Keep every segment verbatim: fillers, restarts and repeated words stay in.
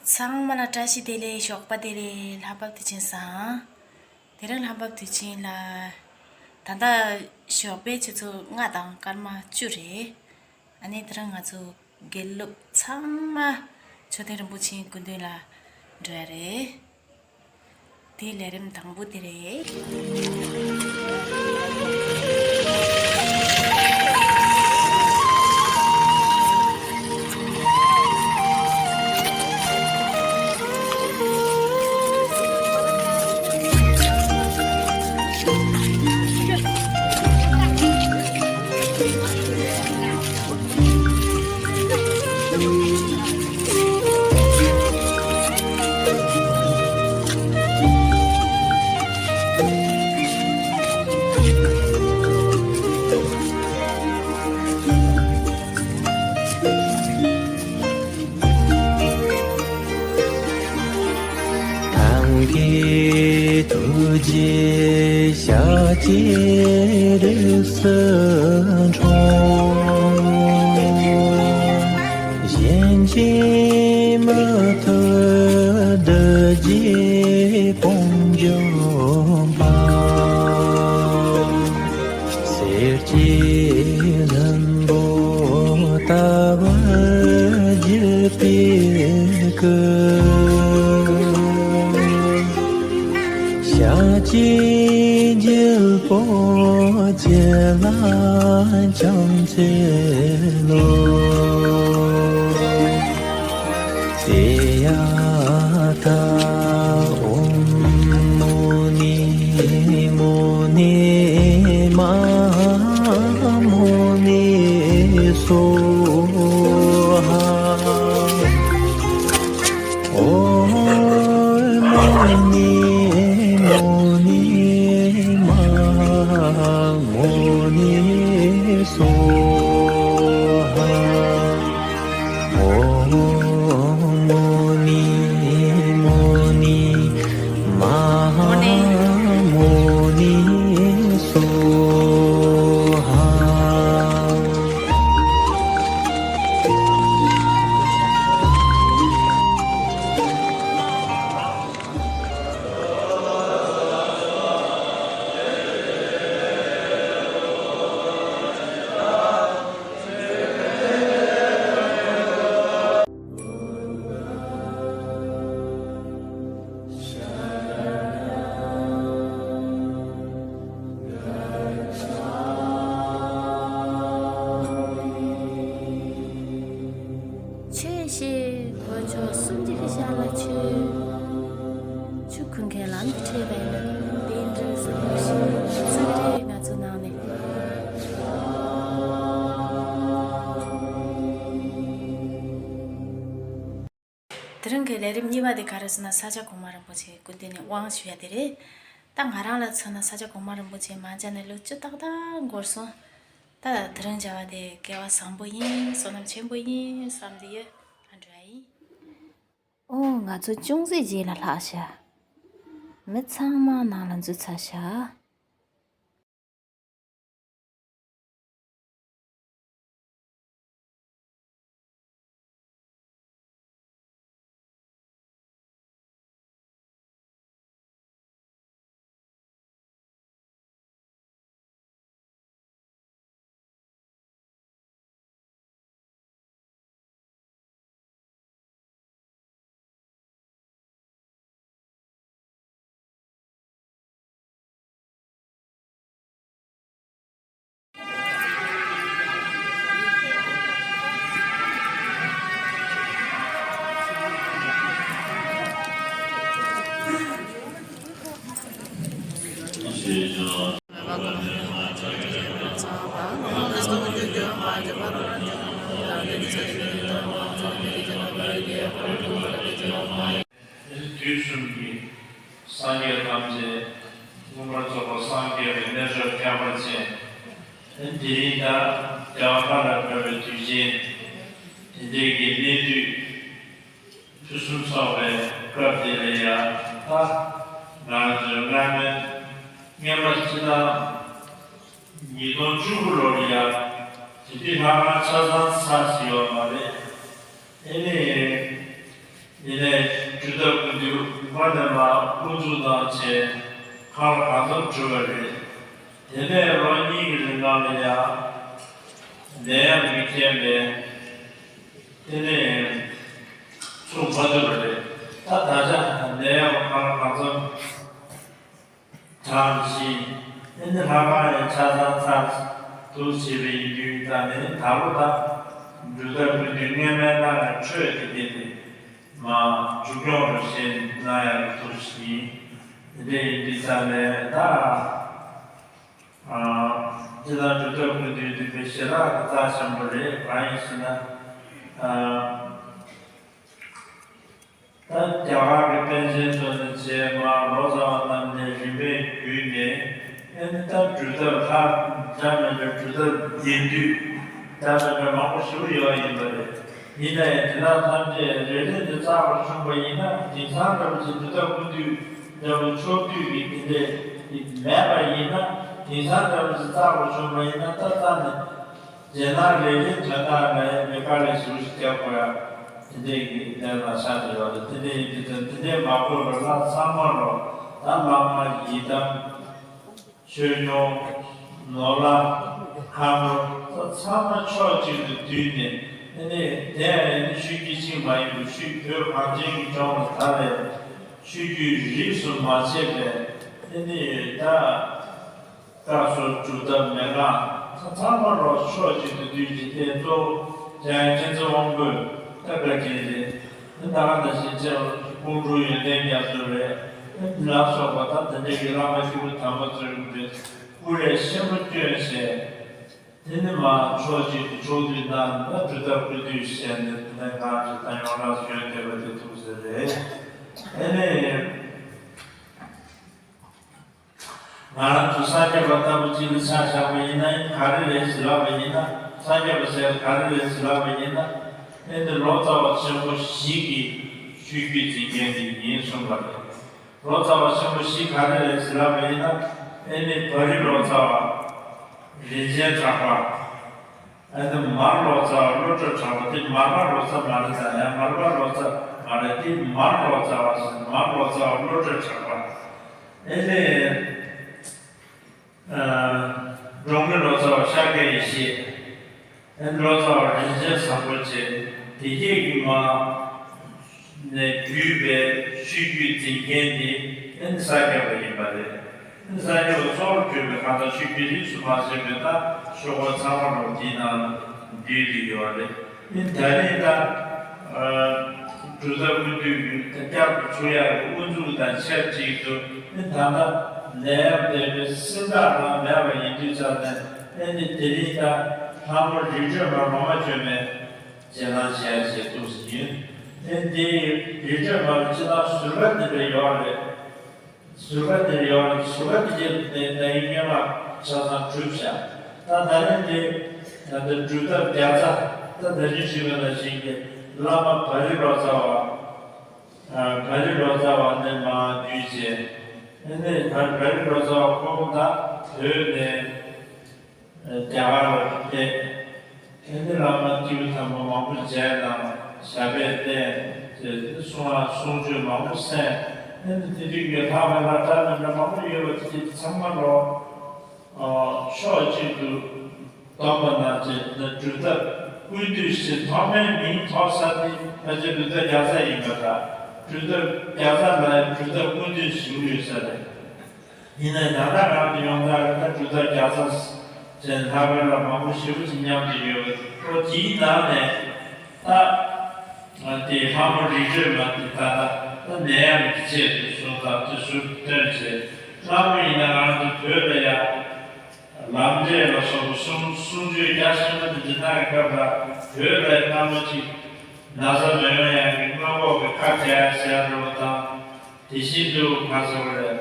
ཚང་མ་ལ་བཀྲ་ཤིས་བདེ་ལེགས། ཞོགས་པ་བདེ་ལེགས། ལྷག་པ་དུས་ཆེན་བཟང་། དེ་རིང་ལྷག་པ་དུས་ཆེན་ལ། ད་ལྟ་ཞོགས་པའི་ཆུ་ཚོད་ལྔ་དང་སྐར་མ་བཅུ་རེད། ཨ་ནི་དེ་རིང་ང་ཚོ་དགེ་སློབ་ཚང་མ་མཆོད་རྟེན་རིན་པོ་ཆེའི་སྐུ་མདུན་ལ་འགྲོ་ཡ་རེད། དེའི་ལས་རིམ་དང་པོ་དེ་རེད། གང་གི་ཐུགས་རྗེ་ཞལ་གྱི་རིགས་སུ་འཁྲུངས། གཞན་གྱིས་མི་ཐུབ་བདུད་རྩིའི་དཔུང་འཇོམས་པ། གསེར་གྱི་ལྷུན་པོ་ལྟ་བུར་བརྗིད་པའི་སྐུ། ཞལ་གྱི་རྒྱལ་པོ་བྱེ་ལ་ཅན་ཚེ་ལོ། ཏདྱ་ཐཱ། ཨོཾ་མུ་ནི་མུ་ནི་མ་ཧཱ་མུ་ནི་སྭཱ་ཧཱ། ཨོཾ་མུ་ནི་མུ་ནི་མ་ཧཱ་མུ་ནི་སྭཱ་ཧཱ། ཨོཾ་མུ་ནི་མུ་ནི་མ་ཧཱ་མུ་ནི་སྭཱ་ཧཱ། ཆོས་བཤད་དཀོན་མཆོག་གསུམ་གྱི་ཞལ་ལ་མཆོད། ཆོས་ཁུར་མཁན་ལམ་གྱི་ཁྲིད་པ་ཡིན་ན་དེ་འདྲའི་བཟང་པོ་ཞིག་སུ་རེད། ང་ཚོ་ནང་ནས། དེ་རིང་གི་ལས་རིམ་གཉིས་པ་དེ་ག་རེ་ཟེར་ན། ས་སྐྱ་གོང་མ་རིན་པོ་ཆེའི་སྐུ་མདུན་ནས་དབང་ཞུ་ཡ་དེ་རེད། ད་ང་རང་ལ་མཚོན་ན་ས་སྐྱ་གོང་མ་རིན་པོ་ཆེ་མ་མཇལ་ནས་ལོ་བཅུ་ཏག་ཏག་འགོར་སོང་། ད་དེ་རིང་མཇལ་བ་དེ་སྐལ་བ་བཟང་པོ་ཡིན། བསོད་ནམས་ཆེན་པོ་ཡིན་བསམ་སྟེ་ཡོད། ད་འགྲོ་ཡ་ཡིན། ཨོ། ང་ཚོ་ཅུང་ཟད་རྗེས་ལ་ལྷག་ཤག་མི་ཚང་མ་ནང་ལ་འཛུལ་ཚར་ཤག་དུས་གསུམ་གྱི་སངས་རྒྱས་ཐམས་ཅད་མངོན་པར་རྫོགས་པར་སངས་རྒྱས་པའི་རྣལ་འབྱོར་ཁྱད་པར་ཅན། དེ་རིང་ད་རྒྱ་གར་ལ་འགྲོ་བའི་དུས་ཆེན་དེ་འདྲའི་གི་གནས་དུས་ཕུན་སུམ་ཚོགས་པའི་སྐབས་དེ་ལ་ཡང་ད་ང་ཚོའི་སྔ་མོའི་སྔོན་མ་སྤྱི་ལོ་ཉིས་སྟོང་བཅུ་དགུ་ལོར་ཡང་དེ་དུས་ལྷ་ཁང་ཆ་ཚང་ཚར་ཟིན་ཡོད་མ་རེད། ཨེ་ནས། དེ་ནས་སྒྲུབ་ཐབས་ཀུན་འདུས་དགོན་པ་ནས་མར་དབུ་འཛུགས་གནང་བྱས་གང་ལ་གང་འཚམ་གྲུབ་པ་རེད། དེ་ནས་ལོ་གཉིས་ཀྱི་རིང་ལ་ཡང་ནད་ཡམས་ཀྱི་རྐྱེན་པས་དེ་ནས་ཚུགས་མ་ཐུབ་པ་རེད། ད་ད་ཆ་ནད་ཡམས་གང་ལ་གང་འཚམ་གྲངས་བཞིན། ཨེ་ནི་ལྷ་ཁང་ཡང་ཆ་ཚང་ཚར་འདུག་བྱས་པ་ཡིན་དུས། ད་ནི་ད་ལོ་ད་སྒྲུབ་ཐབས་ཀུན་འདུས་སྔས་མའི་ནང་ནས་འཕྲོས་ཏེ་དེ་དེ་མ་མཇུག་སྐྱོང་རུ་བཞེས་གནང་ཡག་གི་ཐུགས་བཞེས་ཡིན། དེ་འདྲ་ཡིན་དུས་ད་ནས་ད་ཨ་སྤྱིར་བཏང་སྒྲུབ་ཐབས་ཀུན་འདུས་འདུས་པའི་ཞལ་ལག་གི་རྩ་ཆེན་པོ་རེད། གང་ཡིན་ཟེར་ན་ཨ། ད་རྒྱ་གར་གྱི་པཎ་ཆེན་ཚོ་ནས་བྱས་མར་ལོ་ཙཱ་བ་རྣམས་ནས་རིམ་པས་བརྒྱུད་ནས་ཨེ་ནི་ད་སྒྲུབ་ཐབས་ལྷ་འདྲ་མི་འདྲ་སྒྲུབ་ཐབས་རྒྱན་སྡུད་འདྲ་མི་འདྲ་མང་པོ་ཞིག་ཡོད་ཡིན་པ་རེད། ཡིན་ན་ཡང་དེ་དག་ཐམས་ཅད་རེ་རེ་ནས་རྩ་བར་བྱུང་བ་ཡིན་ན་དེང་སང་འདྲ་བོ་ཞིག་སྒྲུབ་ཐབས་ཀུན་འདུས་འདྲ་བོ་ཕྱོགས་བསྡུས་ཀྱི་དེ་འདྲས་མེད་པ་ཡིན་ན། དེང་སང་འདྲ་བོ་ཞིག་རྩ་བར་བྱུང་བ་ཡིན་ན་ད་རྩ་ནས། རྗེས་གནང་རེ་རེ་དོན་དག་ལ་ཡང་མི་དཀའ་ལས་ཞེ་པོ་ཞིག་རྒྱག་དགོས་ཡ། དེ་འདྲའི་གི་གནས་སྟངས་ཆགས་ཀྱི་ཡོད་རེད། དེ་འདྲ་ཡིན་དུས་ཙང་དེ་འདྲའི་མ་དགོས་པར་ལྷ་ཚང་མ་ལོ་ད་བླ་མ་ཡི་དམ་ཆོས་སྐྱོང་ནོར་ལྷ་མཁའ་འགྲོ་ད་ཚང་མ་ཕྱོགས་གཅིག་ཏུ་བསྡུས་ནས། ཨ་ནི་དེ་ཡང་ཨ་ནི་ཆོས་བརྒྱུད་གཅིག་མ་ཡིན་པར་ཆོས་བོད་གངས་ཅན་གྱི་ལྗོངས་ལ་ད་རེས་ཆོས་བརྒྱུད་རིས་སུ་མ་ཆད་པའི་ཨ་ནི་ད། བཀའ་སྲོལ་སྒྲུབ་ཐབས་མན་ངག་ཚང་མ་ལོ་ཕྱོགས་གཅིག་ཏུ་བསྡུས་ཀྱི་དེ་གཙོ་བོ་འཇམ་དབྱངས་མཁྱེན་བརྩེ་དབང་པོས་ད་བཀའ་དྲིན་རེད། ད་ག་ནང་བཞིན་ཅེས་ཀོང་སྤྲུལ་ཡོན་ཏན་རྒྱ་མཚོ་རེད། ལ་སོགས་པ་ད་དེ་འདྲའི་གི་བླ་མ་སྐྱེས་བུ་དམ་པ་ཚོའི་གི་སྐུ་ལས་ཆེན་པོ་བསྐྱོན་བྱས། དེ་ནི་མ་ཕྱོགས་གཅིག་ཏུ་ཕྱོགས་བསྡུས་གནང་ནས་སྒྲུབ་ཐབས་ཀུན་འདུས་བཤད་ནས་དེ་ནས་གང་ཅི་ད་ཡོངས་གྲགས་སུ་ཡོད་བསྡད་པ་དེ་ཐུགས་རྗེ་རེད། ཨ་ནི། ང་རང་ཚོ་སངས་རྒྱས་པ་ལྟ་བུ་གཅིག་ལ་ཆ་བཞག་པ་ཡིན་ན་ག་རེ་རེད་ཟེར་ལབ་པ་ཡིན་ན། སངས་རྒྱས་པ་ཟེར་ག་རེ་རེད་ཟེར་ལབ་པ་ཡིན་ན། ཨེ་འདི་ལོ་ཙཱ་བ་ཆེན་པོ་བཞི་གི་ཆོས་བརྒྱུད་འཛིན་མཁན་དེ་ཡིན་གསུངས་པ་རེད། ལོ་ཙཱ་བ་ཆེན་པོ་བཞི་ག་རེ་རེད་ཟེར་ལབ་པ་ཡིན་ན། ཨེ་ནི་བ་རི་ལོ་ཙཱ་བ། རིན་ཆེན་གྲགས་པ། ཨ་ནི་མར་ལོ་ཙཱ་བ་བློ་གྲོས་གྲགས་པ་དེ་མར་པ་ལོ་ཙཱ་མ་རེད་ད། ཡང་མར་པ་ལོ་ཙཱ་མ་རེད་དེ། མར་ལོ་ཙཱ་བ་ཟེར། མར་ལོ་ཙཱ་བ་བློ་གྲོས་གྲགས་པ། ཨེ་ནི། ཨ། འབྲོང་མི་ལོ་ཙཱ་བ་ཤཱཀྱ་ཡེ་ཤེས། ཨེ་ནི་ལོ་ཙཱ་བ་རིན་ཆེན་བཟང་པོ་བཅས་དེ་རྗེས་ཀྱི་མ། ནས་བརྒྱུད་པའི་ཆོས་བརྒྱུད་འཛིན་མཁན་དེ་ཨེ་ནི་ས་སྐྱ་པ་ཡིན་པ་རེད། ཨེ་ནི་ས་སྐྱ་པ་གཙོ་བོར་གྱུར་པའི་གང་ལྟར་ཆོས་བརྒྱུད་རིས་སུ་མ་ཆད་པའི་ད་ཆོས་སྐོར་ཚང་མ་ལོ་དེའི་ནང་འདུས་ཏེ་ཡོད་རེད། ཨེ་ནི་ད་རེས་ད་ཨ་སྒྲུབ་ཐབས་ཀུན་འདུས་ཀྱི་ད་བསྐྱར་དུ་ཚུགས་ཡག་གི་དབུ་འཛུགས་དང་ཆབས་ཅིག་ཏུ་ཨེ་ནི་ད་ལྟ་ནད་ཡམས་འདས་པའི་སེམས་ཐག་རང་མེད་པ་ཡིན་དུས་ཙང་ནས། ཨེ་ནི་དེ་རིང་ད་ལྷ་མོ་རི་ཁྲོད་མ་ལོ་མ་བྱོན་མེད། རྗེས་གནང་བྱས་བྱས་འདུག་ཟེར་གྱིན། དེ་འདི་རི་ཁྲོད་མ་ལ་སྤྱི་བཏང་ཟུར་པ་འདི་འདྲ་ཡོད་རེད། ཟུར་པ་འདི་འདྲ་ཡོད་རེད། ཟུར་པ་འདི་རྗེས་ནས་ད་ཡིན་སྔོན་མ་ཆ་ཚང་གྲུབ་བཞག་ད་ད་རིང་འདི་ད་ལྟ་སྒྲུབ་ཐབས་བརྒྱ་རྩ། ད་ད་རིང་ཞུས་པ་ནང་བཞིན་གྱི་བླ་མ་བ་རི་ལོ་ཙཱ་བ། བ་རི་ལོ་ཙཱ་བ་ནས་མར་བརྒྱུད་བྱས། ཨ་ནི་བ་རི་ལོ་ཙཱ་བ་ཁོང་ད་བོད་ནས། རྒྱ་གར་ལ་ཕེབས། ཨེ་ནི་བླ་མ་སྐྱེས་བུ་དམ་པ་མང་པོ་མཇལ་དང་ཞབས་པད་བརྟན་ཅེས་གསུང་བ་གསུང་ཆོས་མང་པོ་གསན། ཨེ་ནི་དེ་དུས་ཀྱི་ལྷག་པའི་ལྷ་གྲྭ་མི་འདྲ་མང་པོ་ཡོད་པ་དེ་ཚང་མ་ལོ་ཕྱོགས་གཅིག་ཏུ་བསྡོམས་པ་ན་ཅེས་ནི་སྒྲུབ་ཐབས་ཀུན་འདུས་ཞེས་ཐོག་མའི་མིང་ཐོགས་ས་དེ་ཕལ་ཆེར་སྒྲུབ་ཐབས་བརྒྱ་རྩ་ཡིན་པ་འདྲ། སྒྲུབ་ཐབས་བརྒྱ་རྩ་ལ་ཡང་སྒྲུབ་ཐབས་ཀུན་འདུས་ཞེས་ཡོད་ས་རེད། ཡིན་ནའི་ད་ལྟ་ང་ཚོ་ཡོངས་གྲགས་ལ་ད་སྒྲུབ་ཐབས་བརྒྱ་རྩ་ཟེར་ལྷག་པའི་ལ་མང་པོ་ཞེ་པོ་ཅིག་མཉམ་དུ་ཡོད་པས། ཁོ་དེའི་ནང་ནས་ད་དེ་ལྷ་མོ་རི་ཁྲོད་མ་དེ་ད་ལྟ་ད་ནད་ཡམས་ཀྱི་ཆེད་དུ་བཟུང་ཐབས་དེ་ཟུར་བཏོན་བྱས། ལྷ་མོ་ཡིན་ན་ང་ཚོ་བོད་ལ་ཡང་ལམ་འབྲས་ལ་སོགས་པའི་གསུང་གསུང་ཆོས་རྒྱ་ཆེན་པོ་དེ་འདི་ནང་གི་སྐབས་ལ་བོད་ལ་ཡང་སྣ་མོ་ཅིག་ན་ཚ་མི་ཡོང་ཡག་གི་སྔོན་འགོག་གི་ཁབ་རྒྱག་ཡ་ཟེར་ཡ་འགྲོ་བ་དང་། དེ་བཞིན་དུ་ཁ་ཚ་བ་རེད།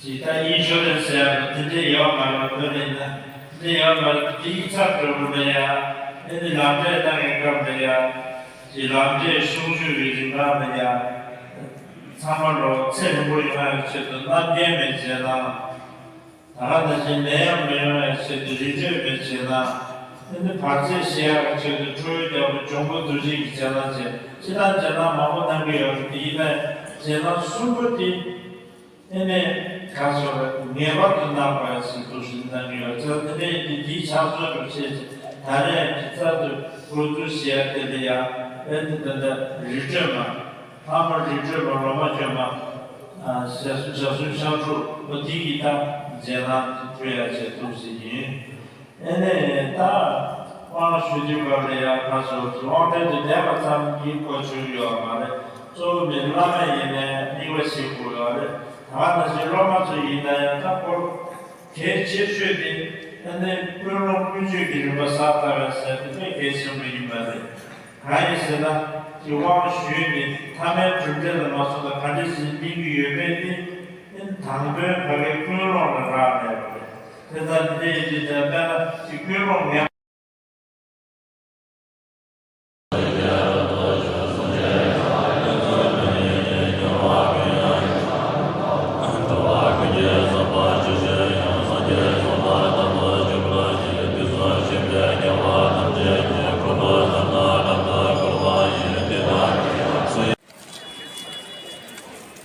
ཇི་ལྟར་ཨིན་ཤུ་རན་སི་ཟེར་ཡག་དེ་འདྲས་ཡོད་མ་རེད། བོད་ལ་ཡིན་ན་དེ་འདྲས་ཡོད་མ་རེད། དེའི་ཚབ་འགྲོ་དགོས་ན་ཡང་ཨེ་ནི་ལམ་འབྲས་གནང་གི་སྐབས་ལ་ཡང་ཇི་ལམ་འབྲས་གསུང་ཆོས་ཀྱི་རིམ་ཁག་ལ་ཡང་ཚང་མ་ལོ་ཚེ་རིང་པོ་ཡོང་ཡག་ཆེད་དུ་རྣམ་རྒྱལ་མའི་རྗེས་གནང་། ད་ག་ནང་བཞིན་ནད་ཡམས་མི་ཡོང་བའི་ཆེད་དུ་རི་ཁྲོད་པའི་རྗེས་གནང་ དེ་ནི་བར་ཆད་ཞི་ཡག་གི་ཆེད་དུ་ཁྲོ་བོའི་རྒྱལ་པོ་འབྱུང་པོ་རྡོ་རྗེ་གི་རྗེས་གནང་བྱས། སྤྱིར་བཏང་རྗེས་གནང་མང་པོ་གནང་གི་ཡོད་རེད། དེ་ཡིན་ན་རྗེས་གནང་གསུམ་པོ་དེ། ཨེ་ནས་ག་སོགས་ལ་ངེས་པར་དུ་གནང་དགོས་ཡ་ཞིག་འདུག་ཟེར་གནང་གི་ཡོད་ཚེ། དེ་ནས་འདི་འདིའི་ཕྱག་མཛོད་དུ་བྱས་ཚེ། ད་རེས་ཀྱི་ཚར་དུ་འགོ་འཛུགས་བྱས་ཡ་དེ་ལ་ཡང་ཨེ་ནི་དེ་འདྲ་རི་ཁྲོད་མ། ལྷ་མོ་རི་ཁྲོད་མ། ལོ་མ་བཅོ་མ། ཞག་གསུམ་ཞག་གསུམ་ཤང་ཕྲུག་འོ་འདི་གི་ད་རྗེས་གནང་ཕུལ་ཡ་བྱས་འདུག་ཟེར་ཡིན། ཨེ་ནས་ད་དབང་ཞུ་དུས་སྐབས་ལ་ཡང་ཁ་སོ་སོ་དབང་གྲལ་དུ་བསྡད་པ་ཙམ་གྱིས་གོ་ཆོད་ཡོད་མ་རེད། གཙོ་བོ་མི་བླ་མ་ཡིན་ནའི་དམིགས་པ་བྱེད་དགོས་ཡོད་རེད། ད་ག་ནང་བཞིན་སློབ་མ་ཚོ་ཡིན་ན་ཡང་ད་སྐོར་གལ་ཆེ་ཤོས་དེ་ཨེ་ནས་ཀུན་སློང་ཀུན་སྤྱོད་ཀྱི་རིམ་པ་གསལ་བཏབ་པ་ཟེར་དེ་དཔེ་གལ་ཆེན་པོ་ཡིན་པ་རེད། གང་ཡིན་ཟེར་ན། དེ་དབང་ཞུས་ནས་ཐ་མའི་གྲུབ་འབྲས་ལ་མ་སོང་ན་ག་འདྲ་ཞིག་སྨིན་གྱི་ཡོད་མེད་དེ། དེ་དང་དོན་ཕ་གའི་ཀུན་སློང་ལ་རག་ལས་པ་རེད། དེ་ལྟར་འདི་ཡི་དེ་ལྟར་དཔེར་ན་དེ་ཀུན་སློང་ངན།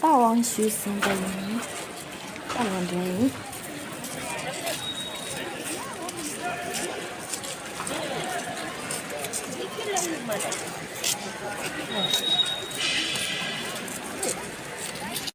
ད་དབང་ཞུས་ཟིན་པ་ཡིན། ད་ལམ་འགྲོ་ཡིན།